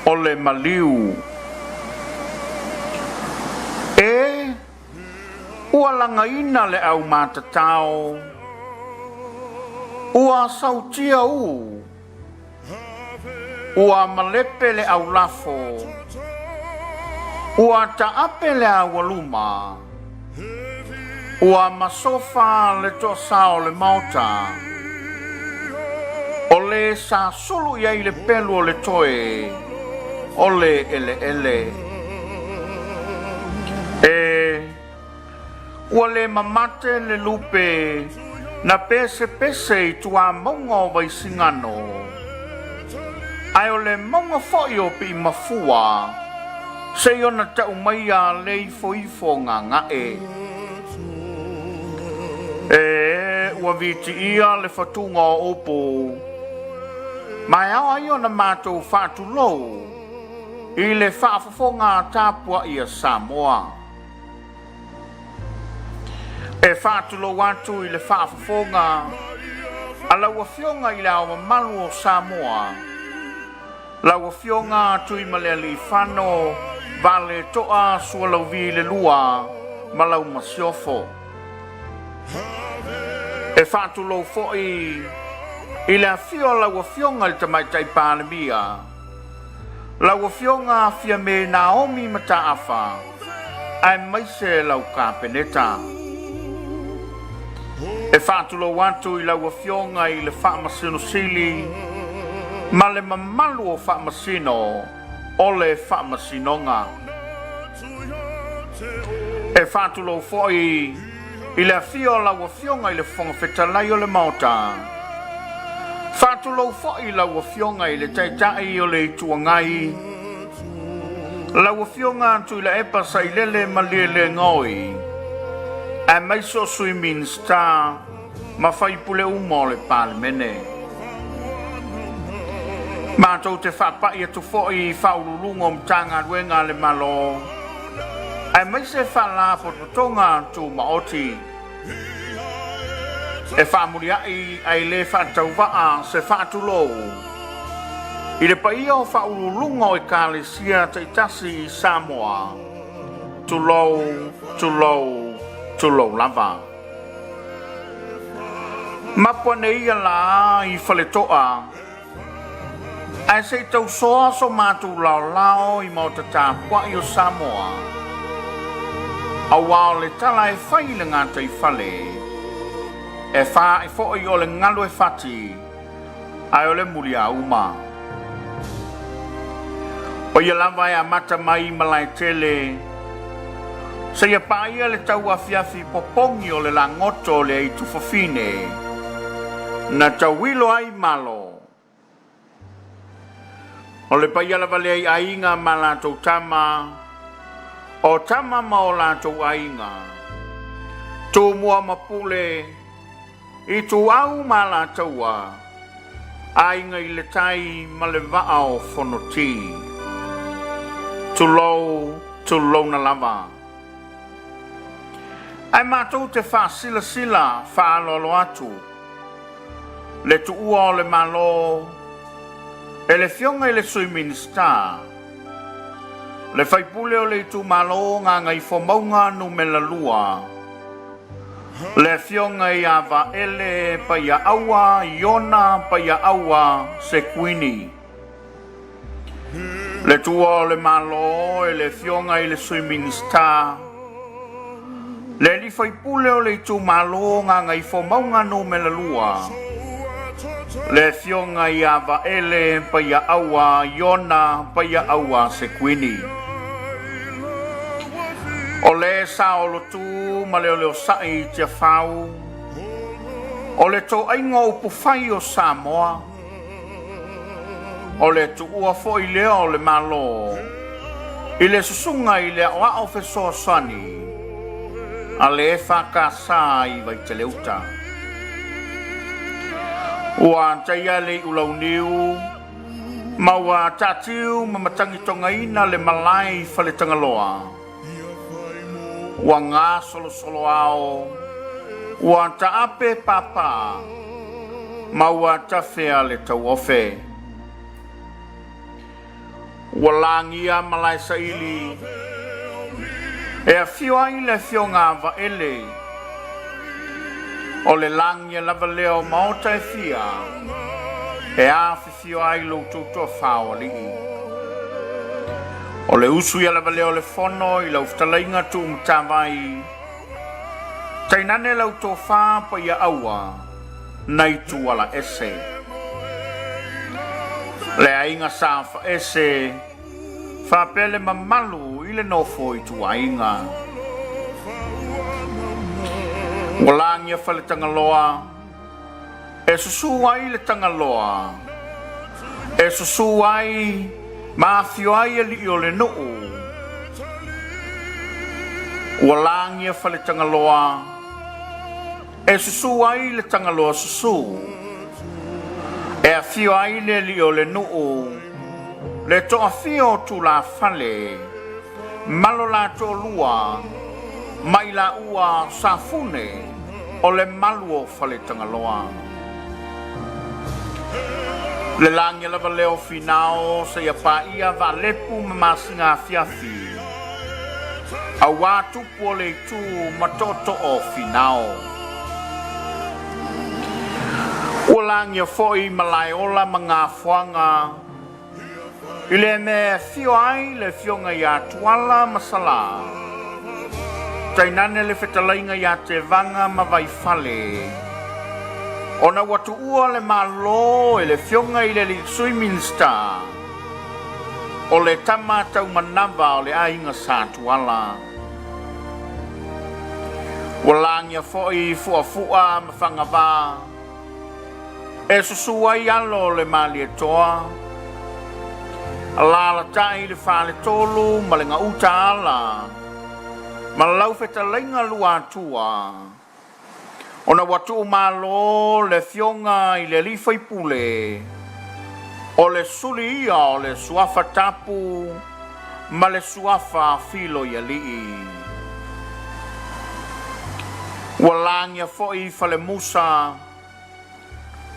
O le maliu. E, ua lagaina le aumatatao, ua sautia u, ua malepe le aulafo, ua taape le aualuma, ua masofa le toasā o le maota, o le sa sulu i ai le pelu o le toe o le eleele. E, ua le mamate le lupe na pesepese i tuamauga o Vaisigano, ae o le mauga foi o Piimafua seia ona tau maia le ifoifo gaga'e. E, ua vitiia le fatuga o upu, ma e ao ai ona matou faatulou i le faafofoga tapuai a Samoa. E faatulou atu i le faafofoga a lau Afioga i le Ao Mamalu o Samoa, Lau Afioga Tuimalealiifano Vaaleto'a Sualauvi le Lua ma lau Masiofo. E faatulou foi i le afio o lau Afioga i le Tamaitai Palemia, lau Afioga Fiame Naomi Mataafa, aemaise lau Kapeneta. E faatulou atu i lau Afioga i le Faamasino Sili ma le mamalu o Faamasino o le Faamasinoga. E faatulou foi i le afio o lau Afioga i le Fofoga Fetalai o le Maota. Faatulou foi i lau Afioga i le Taitai o le Itu Agai, Lau Afioga Tuilaepa Sailele Malielegaoi, aemaise o Sui Minisita ma faipule uma o le Palemene. Matou te faapai atu foi i Faauluuluga o Matagaluega a le Malo, aemaise Faalapotopotoga Tumaoti. E faamuliai ae le faatauvaa se faatulou i le paia o faauluuluga o Ekalesia taitasi i Samoa, tulou, tulou, tulou lava. Mapu ane ia lā i Faletoa Ae se i tausoa so matou laolao i maota tapuai o Samoa, auā o le tala e fai i le gataifale, e faaʻi foi o le galu e fati, ae o le muliauma. O ia lava e amata mai i Malaetele, seia paia le tauafiafi popogi o le lagoto o le aitufafine na tauilo ai Malo. O le paia lava lea i aiga ma latou tama, o tama ma o latou aiga, Tumua ma Pule, Ituau ma Alataua, Aiga i le Tai ma le Vaa o Fonoti. Tulou, tulouna lava. Ae matou te faasilasila faaaloalo atu le tuua o le Malo e le Afioga i le Sui Minisita, le faipule o le itumalo Gagaifomauga Numera 2, le Afioga ia Vaele Paiaaua Iona Paiaaua Sekuini. Le tuua o le Malo e le Afioga i le Sui Minisita, le alii faipule o le itumalo Gagaifomauga Numera 2, le Afioga ia Vaele Paiaaua Iona Paiaaua Sekuini. O le saolotu ma le oleosaʻi i Tiafau, o le toaiga o upufai o Samoa, O le tuua foi lea o le Malo i le susuga i le aoao fesoasoani a le EFKS i Vaiteleuta. Ua taia le iulauniu ma ua taatiu ma matagitogaina le malae i Faletagaloa. Ua gasolosolo ao, ua taape pāpā, ma ua tafea le tauofe. Ua lagia Malaesaili e afio ai le afioga a Vaele. O le lagia lava lea o maota e fia e afifio ai lo outou toafa o alii. O le usu ia lava lea o le fono i lau fetalaiga Tuumatavai, tainane lau tofa Paiaaua nai Tuala ese. Le aiga sa faese faapea le mamalu i le nofo ituaiga. Ua lagia Faletagaloa e susu ai le Tagaloa, e susu ai ma afio ai alii o le nuu. Ua lagia Faletagaloa e susu ai le Tagaloa susu, e afio ai le alii o le nuu, le toafia o tulafale ma lo la toalua ma i laua Safune o le malu o Faletagaloa. Le lagia lava lea o Finao seia paia Vaalepu ma Masina afiafi, auā tupu o le itu ma tootoo o Finao. Ua lagia foi Malaeola ma Gafoaga i le mea e afio ai le afioga ia Tuala ma Salā, tainane le fetalaiga ia Tevaga ma Vaifale, ona ua tuua le Malo e le afioga i le alii Sui Minisita o le tama taumanava o le aiga Sa Tuala. Ua lagia foi Fuafu'a ma Fagavā e susu ai alo o le Malietoa, alaalatai le faletolu ma le gauta ala ma lau fetalaiga Luatua, ona ua tuumalo le afioga i le alii faipule o le suli ia o le suafa tapu ma le suafa Filoialii. Ua lagia foi Falemusa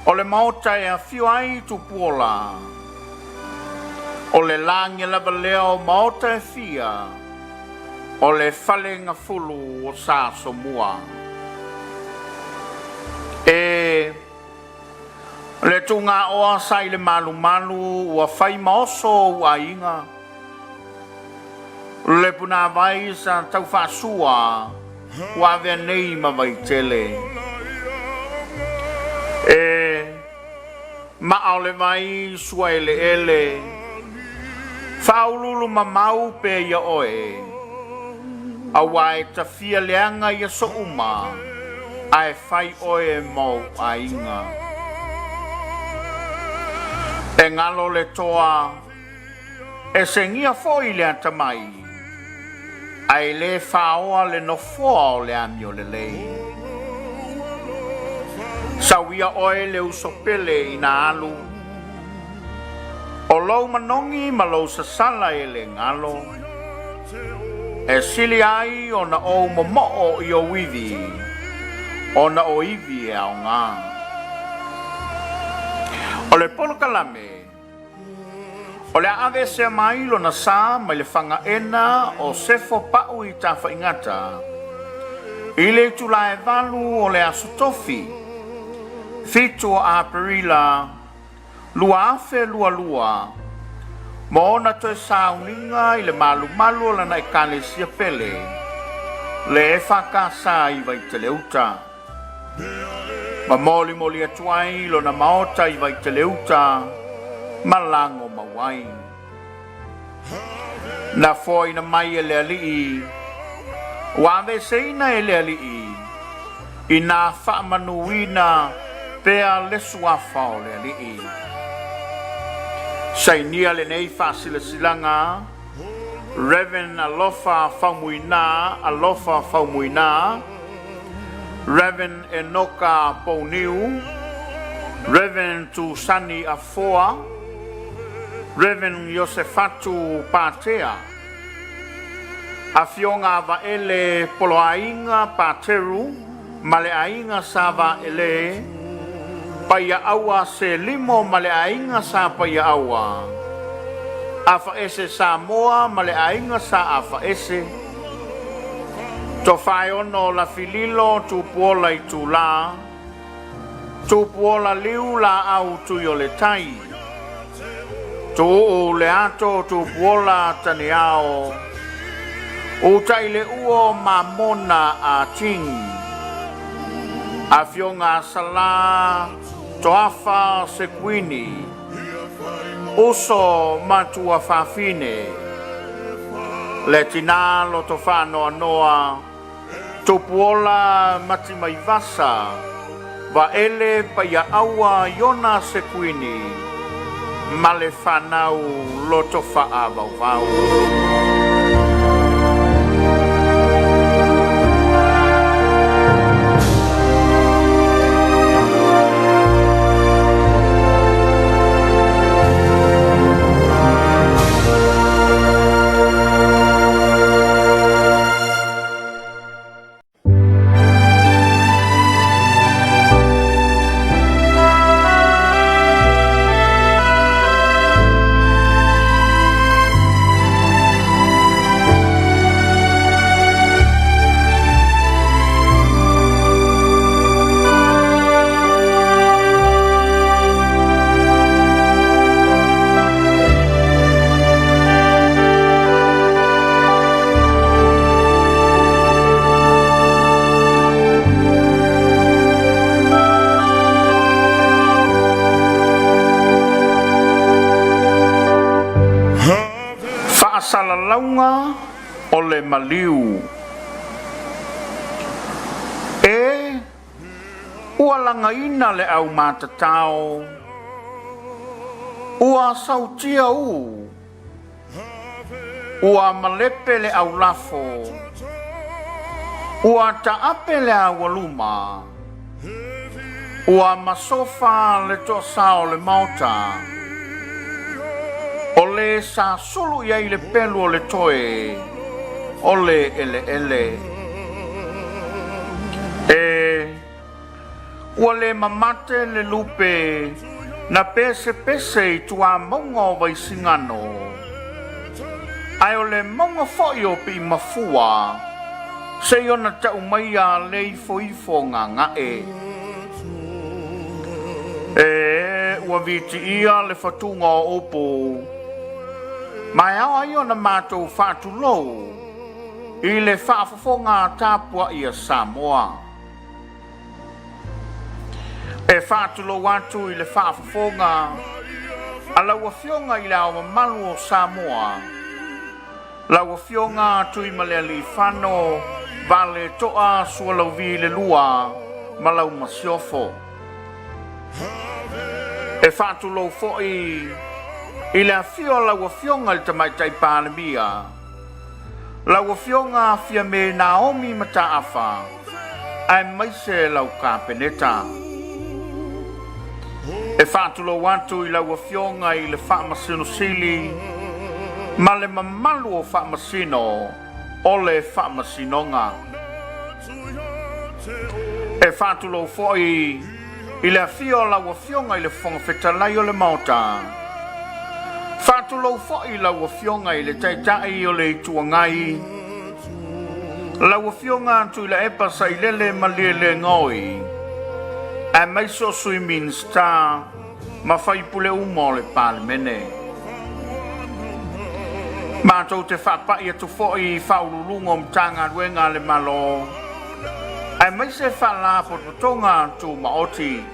o le maota e afio ai Tupuola. O le lagia lava lea o maota e fia o le Falegafulu o Sa Somua. E le tugaoa sa i le malumalu ua fai ma oso ou aiga. Le punāwai sa tau faasua ua avea nei ma Vaitele. E maa o le vai sua eleele, faauluulu mamau pea ia oe, auā e tafia leaga i aso uma, ae fai oe ma ou aiga. E galo le toa E segia foi le atamai, ae le faoa le nofoa o le amio lelei. Sau ia oe le uso pele ina alu, o lou manogi ma lou sasala e le galo, e sili ai ona ou momoo i ou ivi, ona o ivi e aoga. O le polokalame O le a aveesea mai lona sa mai le fagaena o Sefo Pau i Tafaigata i le itula e 8 o le Aso Tofi, 7 o Aperila 2022, mo ona toe sauniga i le malumalu o lana Ekalesia pele, le EFKS i Vaiteleuta. Ma molimoli atu ai lona maota i Vaiteleuta ma lago mau ai. Na foaina mai e le alii, ua aveeseina e le alii, inā faamanuina pea le suafa o le alii. Sainia lenei faasilasilaga Rev. Alofa Faumuina Alofa Faumuina, Rev. Enoka Pouniu, Rev. Tusani Afoa, Rev. Iosefatu Patea, Afioga Vaele Poloaiga Pateru ma le aiga Sa Vaele, Paiaaua Selimo ma le aiga Sa Paiaaua. Afaese Samoa ma le Aiga Sa Afaese, Tofaeono Lafililo Tupuola Itula, Tupuola Liu Laau Tuioletai, Tuuu Leato Tupuola Taneao, Utaileuo Mamona Ah Ching, Afioga Sala Toafa Sekuini, Uso ma Tuafafine, le tinā loto faanoanoa Tupuola Matimaivasa, Vaele Paiaaua Iona Sekuini ma le fanau loto faavauvau. Faasalalauga o le maliu. E Ua lagaina le aumatatao, ua sautia u, ua malepe le aulafo, ua taape le aualuma, ua masofa le toasā o le maota, o le sa sulu i ai le pelu o le toe o le eleele. E Ua le mamate le lupe na pesepese i tuamauga o Vaisigano, ae o le mauga foi o Piimafua se i ona tau maia le ifoifo gaga'e. E Ua vitiia le fatuga o upu, ma e ao ai ona matou faatulou i le faafofoga tapuai a Samoa. E faatulou atu i le faafofoga a lau Afioga i Le Ao Mamalu o Samoa, lau Afioga Tuimalealiifano Vaaletoa Sualauvi le Lua ma lau Masiofo. E faatulou foi i le afio a lau Afioga i le Tamaitai Palemia, lau Afioga Fiame Naomi Mataafa, aemaise lau Kapeneta. E faatulou atu i lau Afioga i le Faamasino Sili ma le mamalu o Faamasino o le Faamasinoga. E faatulou foi i le afio o lau Afioga i le Fofoga Fetalai o le Maota. Faatulou foi i lau Afioga i le Taitai o le Itu Agai, lau Afioga Tuilaepa Sailele Malielegaoi, aemaise o Sui Minisita ma faipule uma o le Palemene. Matou te faapai atu foi i Faauluuluga o Matagaluega a le Malo, aemaise Faalapotopotoga Tumaoti.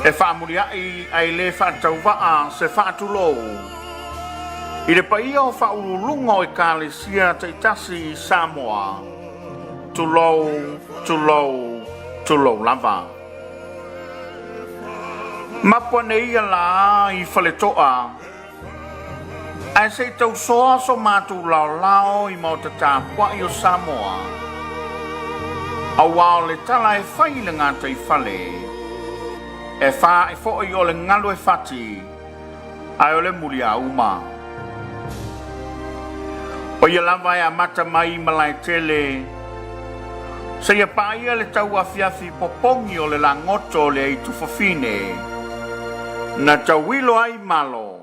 E faamuliai ae le faatauvaa se faatulou i le paia o faauluuluga o Ekalesia taitasi i Samoa, tulou, tulou, tulou lava. Mapu ane ia lā i Faletoa Ae se i tausoa so matou laolao i maota tapuai o Samoa, aua o le tala e fai i le gataifale, e faae foi o le galu e fati, ae o le muliauma. O ia lava e amata mai i Malaetele, seia paia le tauafiafi popogi o le lagoto o le aitufafine, na tauilo ai Malo.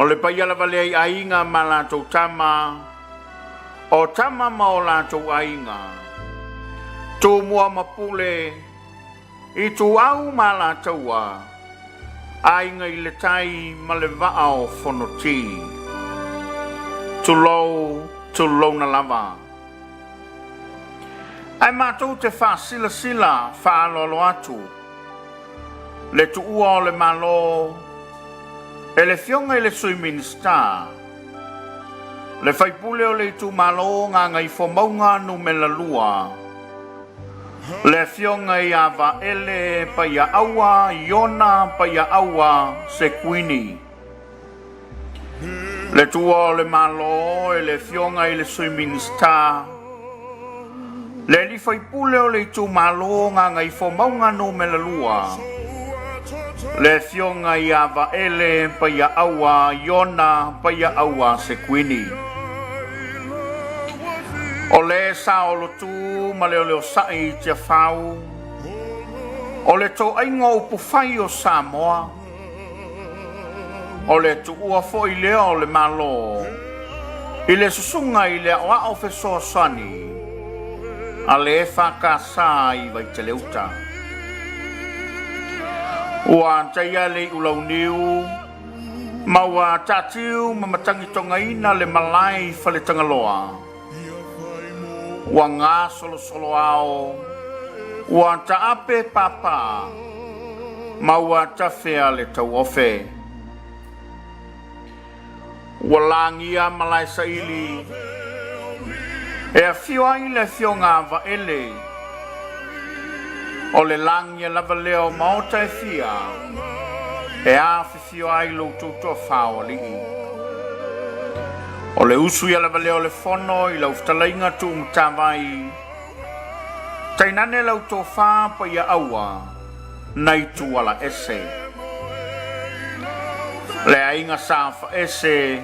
O le paia lava lea i aiga ma latou tama, o tama ma o latou aiga, Tumua ma Pule, Ituau ma Alataua, Aiga i le Tai ma le Vaa o Fonoti. Tulou, tulouna lava. Ae matou te faasilasila faaaloalo atu le tuua o le Malo e le Afioga i le Sui Minisita, le sui usufono o le Itumalo Gagaifomauga Nu.2, le Afioga ia Vaele Paiaaua Iona Paiaaua Sekuini. Le tuua o le Malo e le Afioga i le Sui Minisita, le sui usufono o le Itumalo Gagaifomauga Nu.2, le Afioga ia Vaele Paiaaua Iona Paiaaua Sekuini. O le saolotu ma le oleosa'i i Tiafau, o le toaiga o upufai o Samoa, o le tuua foi lea o le Malo i le susuga i le Aoao Fesoasoani a le EFKS i Vaiteleuta. Ua taia le iulauniu ma ua taatiu ma matagitogaina le malae i Faletagaloa, ua gasolosolo ao, ua taape pāpā ma ua tafea le tauofe. Ua lagia malaesaili e afio ai le afioga a Vaele, o le lagia lava lea o maota e fia e afifio ai lo outou toafa o alii. O le usu ia lava lea o le fono i lau fetalaiga Tuumatavai, tainane lau tofa Paiaaua nai Tuala ese. Le aiga sa faese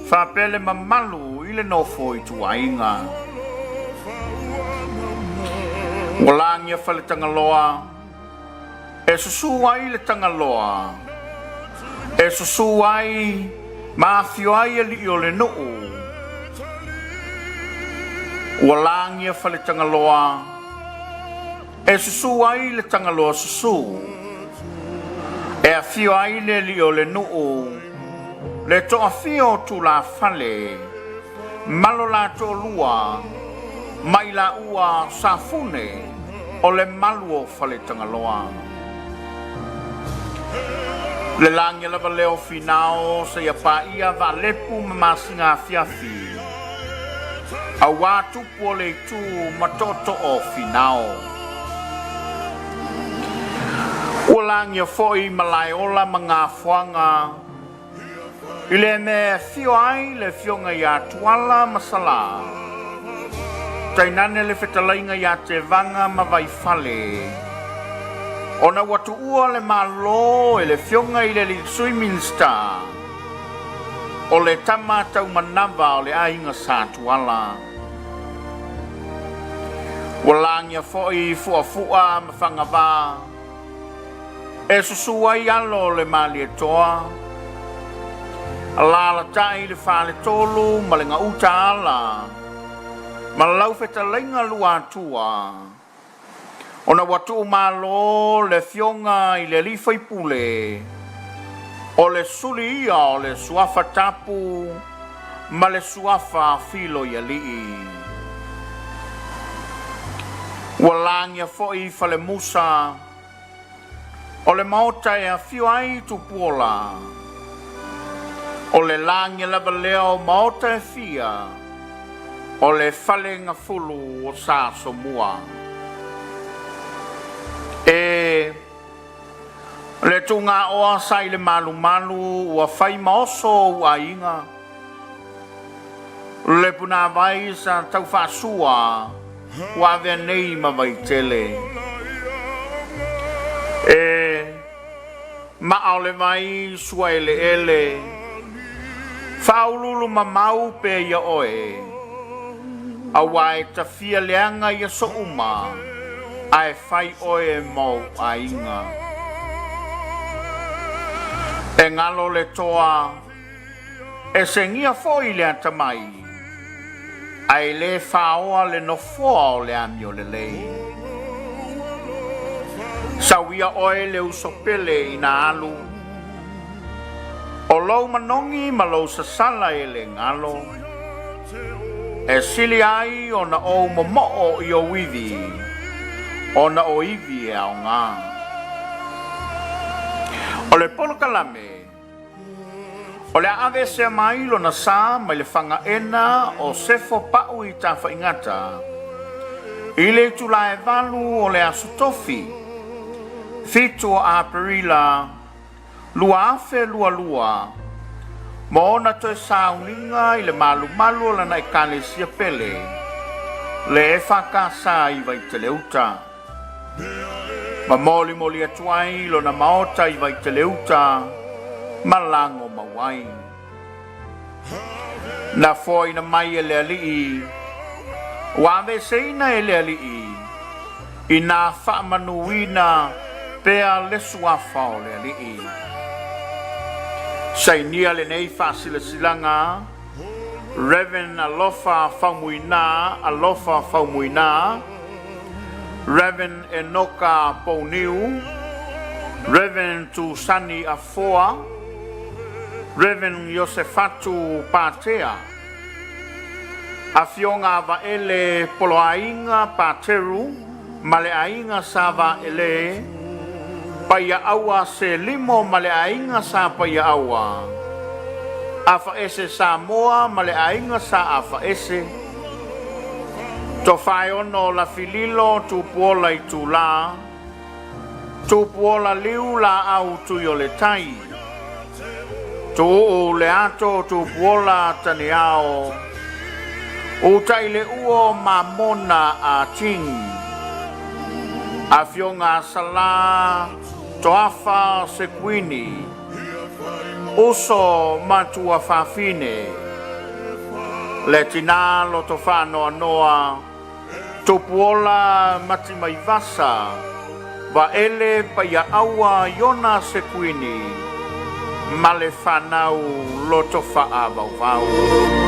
faapea le mamalu i le nofo ituaiga. Ua lagia Faletagaloa e susu ai le Tagaloa, e susu ai ma afio ai alii o le nuu. Ua lagia Faletagaloa e susu ai le Tagaloa susu, e afio ai le alii o le nuu, le toafia o tulafale ma lo la toalua ma i laua Safune o le malu o Faletagaloa. Le lagia lava lea o Finao seia paia Vaalepu ma Masina afiafi, auā tupu o le itu ma tootoo o Finao. Ua lagia foi Malaeola ma Gafoaga i le mea e afio ai le afioga ia Tuala ma Salā, tainane le fetalaiga ia Tevaga ma Vaifale, ona ua tuua le Malo e le afioga i le alii Sui Minisita o le tama taumanava o le aiga Sa Tuala. Ua lagia foi Fuafu'a ma Fagavā e susu ai alo o le Malietoa, alaalatai le faletolu ma le gauta ala ma lau fetalaiga Luatua, ona ua tuumalo le afioga i le alii faipule, o le suli ia o le suafa Tapu ma le suafa Filoialii. Ua lagia foi Falemusa o le maota e afio ai Tupuola, o le lagia lava lea o maota e fia o le Falegafulu o Sa Asomua. E le tugaoa sa i le malumalu ua fai ma oso ou aiga, Le punāwai sa tau faasua ua avea nei ma Vaitele. E maa o le vai suaeleele, faauluulu mamau pea ia oe, auā e tafia leaga i aso uma, ae fai oe ma ou aiga. E galo le toa. E segia foi le atamai, ae le faoa le nofoa o le amio lelei. Sauia oe le uso pele ina alu, o lou manogi ma lou sasala e le galo. E sili ai ona ou momoo i ou ivi, ona o ivi e aoga. O le polokalame, o le a aveesea mai lona sa mai le fagaena o Sefo Pau i Tafaigata i le itula e 8 o le Aso Tofi, 7 o Aperila 2022, mo ona toe sauniga i le malumalu o lana ekalesia pele, le EFKS i Vaiteleuta. Ma molimoli atu ai lona maota i Vaiteleuta ma lago mau ai. Na foaina mai e le Alii, ua aveeseina e le Alii, ina faamanuina pea le suafa o le Alii. Sainia lenei faasilasilaga, Rev. Alofa Faumuina Alofa Faumuina, Rev. Enoka Pouniu, Rev. Tusani Afoa, Rev. Iosefatu Patea, Afioga Vaele Poloaiga Pateru ma le aiga Sa Vaele, Paiaaua Selimo ma le aiga Sa Paiaaua, Afaese Samoa ma le aiga Sa Afaese, Tofaeono Lafililo Tupuola Itulā, Tupuola Liu Laau Tuioletai, Tuuu Leato Tupuola Taneao, Uta'i le Uo Mamona a Ting, Afioga Salā Toafa Sekuini, Uso Matua Fafine, Le Tinā Loto Faanoanoa, Tupuola Matimaivasa, Vaele Paiaaua Iona Sekuini ma le fanau loto faavauvau.